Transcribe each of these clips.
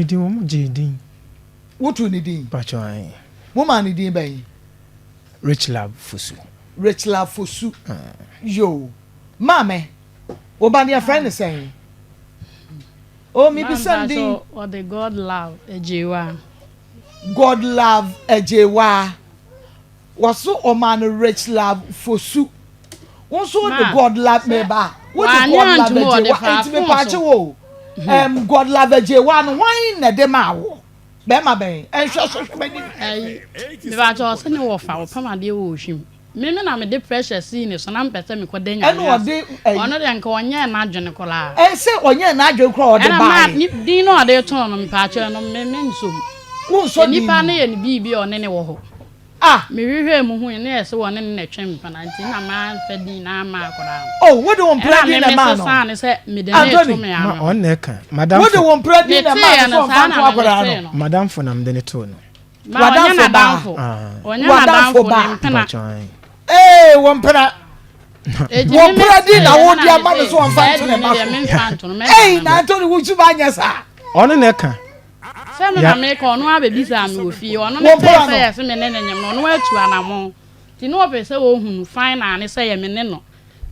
Ne din wɔn gyee din. Wotu ne din? Pakyɛ ae. Mo maa ne din bɛn? Rich Love Fosu. Rich Love Fosu. Yoo. Maame, wo ba no yɛfrɛ no sɛn? Oh, mebisa ne din. Ɔde God Love Agyewa. God Love Agyewa. Wɔso ɔmaa no Rich Love Fosu. Wo nso wode God Love meba. Wode God Love Agyewa. Enti mepakye wo. God Love Agyewa no, hwan na ɛde maa wo? Bɛrima bɛn? Ɛnhwɛ so hwɛ m'anim. Ɛyi, mepakyɛ ɔse ne wɔfa, wɔpam adeɛ wɔ ohwim. Me me na mede pressure sii ne so na mepɛ sɛ mekɔ da Nyame Ɛna ase. ɔde ɛyi. Ɔno deɛ nka ɔnyɛɛ n'adwene koraa. Ɛn sɛ ɔnyɛɛ n'adwene koraa ɔde Ɛna maa baeɛ. ne din no a ɔde too no mepakyɛ no me me nsɔ mu. Wonsɔ din Nipa mu? no yɛ no biibi a ɔne ne wɔ hɔ. Ah! Mehwehwɛɛ mu hui no yɛ sɛ ɔne no na ɛtwe mpena nti na manfa din no amma akwadaa no. Oh, wode wo mpena Ɛna din me na ɛmaa no? mesesaa no sɛ mede no reto Anthony! me Ma ano. ɔno na ɛka. Wode Madamfo. wo mpena din na ɛmaa Meteeɛ no no sɛ saa ɔmfa na nto me akwadaa metee no? no. Madamfo na mede no too no. Ma ɔnyɛ W'adamfo baa? n'adamfo. Ah. Ɔnyɛ W'adamfo n'adamfo, ne baa? mpena. Mpakyɛ ae. Ee, wo mpena. Enti Wo me mpena din na meteeɛ no wode na ama no mese sɛ ɔmfa saa nto ne din no ba deɛ so? memfa nto no, mɛma Ei, no. na Anthony wo suba anyɛ saa. Ɔno na ɛka. Sɛ me Ya. na meka, ɔno ara bɛbisaa me wɔ fie. Ɔno Wo metee mpena sɛ no? yɛse me ne no nyem no, ɔno atu anamɔn. Nti na ɔpɛ sɛ ɔhunu final ne sɛ yɛ me ne no.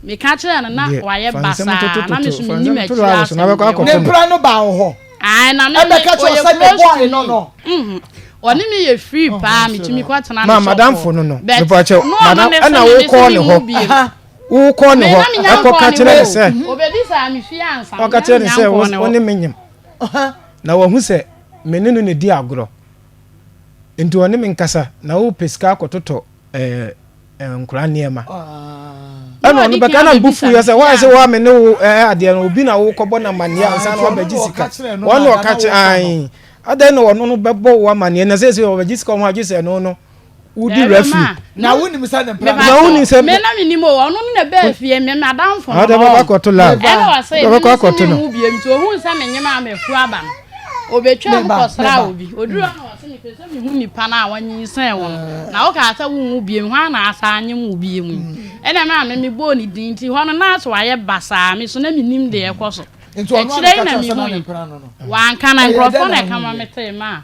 Meka kyerɛɛ no na Deɛ, wayɛ fa nsɛm basaa, na me totototo, nso fa mennim nsɛm to akyire laawo so na asɛm wobɛkɔ deɛ akɔto Ne no. mpena no baa wo hɔ? Ae, na me me, Ɛbɛka kyerɛ wo ɔyɛ sɛ ne close boy to no me. no? Mhm. Ɔne me yɛ free paa, metumi kɔtena ne Ma shop madamfo hɔ. no no, But mepakyɛw, na ɔno madam, ne ɛna se me, mese wokɔɔ ne menwu hɔ, bio. Aha. wokɔɔ ne Me hɔ, na menya ɛkɔka nkɔɔ ne kyerɛ hɔ ne o. sɛ, Ɔbɛbisaa me fie ansa, ɔka menya kyerɛ ne menya sɛ wo nkɔɔ ne wo hɔ. ne me nyem, Aha. na wahu sɛ me ne no na ɛdi agorɔ, nti ɔne me nkasa, na wopɛ sika akɔtotɔ ɛɛ nkora nneɛma. Ɛna ɔno bɛka na mbu fuiɛ sɛ wɔayɛ sɛ wɔa me ne wo ɛɛ adeɛ no obi na wokɔbɔ no amanneɛ ansa na wabɛgye sika. Wɔn na ɔka kyerɛ ae adɛn na ɔno no bɛbɔ wo amanneɛ na sɛ sɛ ɔbɛgye sika ɔho agye sɛ ɛno no wodi referee. Na wonim sɛ ne mpena. Na wonim sɛ me na menim o ɔno no na bɛɛ fie me madamfo no. Ɔde bɛkɔ akɔto lab. Ɛna ɔsɛ Ɔde bɛkɔ akɔto no. Me mu biem nti ohun sɛ menyem a mafu aba no. Obetwa mu kɔsra obi. Oduru hɔ na ɔse mepɛ sɛ mehu nipa no a wanyinsɛn wo no. Na wokaa sɛ wonwo biom, hwan na asan anyem wo biom yi? Ɛna me maame mebɔɔ ne din nti hɔ no na asɛ wayɛ basaa, me so na mennim deɛ ɛkɔ so. Nti ɔno Akyire yi a na meka kyerɛ sɛ na ne mehui. mpena no no. Wanka na Ɛyɛ nkurɔfoɔ dɛn na na ɛka ma wohuiɛ? metee maa.